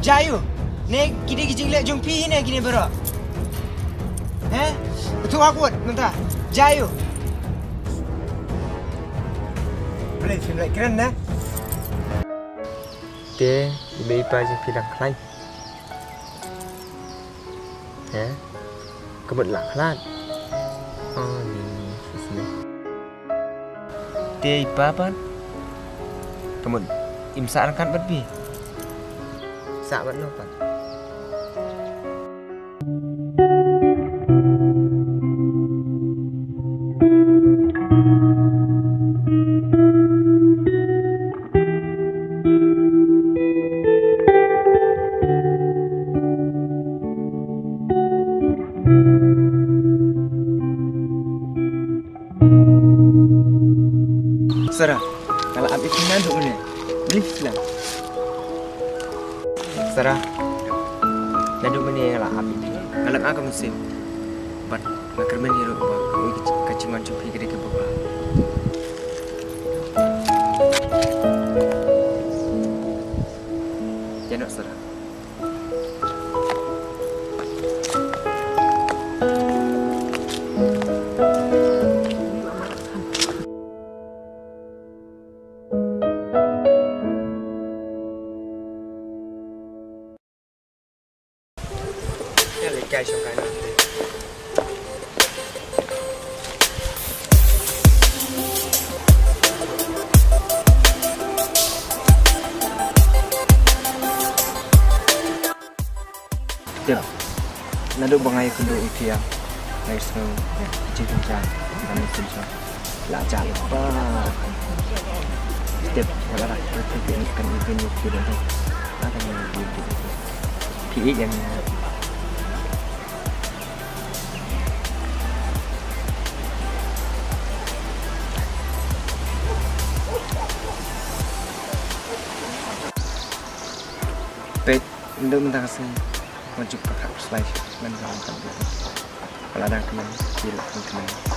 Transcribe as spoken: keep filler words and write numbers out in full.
Jia ïu, ne ki dei ki jingleh jong phi ne kine baroh? He? Ka tu aku mynta. Jia ïu. Boleh film leh kren ne. Te, i mei i pa jong phi dang khlaiñ. He? Ka mut la khlad. Oh, ni, shisne. Te i pa pat. Ka mut im sah ryngkat bad phi. Sah bad no pat. Sara, nga la ap ïa phi naduh mynne. Please lang. Sara, naduh mynne nga la ap ïa phi. Nga la ap ka mynsiem. Bad nga kyrmen ïa ruh ba ka jingwan jong phi ka dei kaba bha. Ïa noh Sara. Tip. Naduh ba nga ïakynduh ïa phi, nga ïohsngew ïa ka jingjynjar na mynsiem jong nga. La jah lypa. Tip, nga la rak pyrkhat ïa kane ka event ïa phi ruh. Nga dang ïa phi. Phi ïeit ïa nga. Peit, naduh mynta ka sngi, nga ju pyrkhat pyrslai, ngan ïa wan kam. Ka la dang kmen, ki la dang kmen.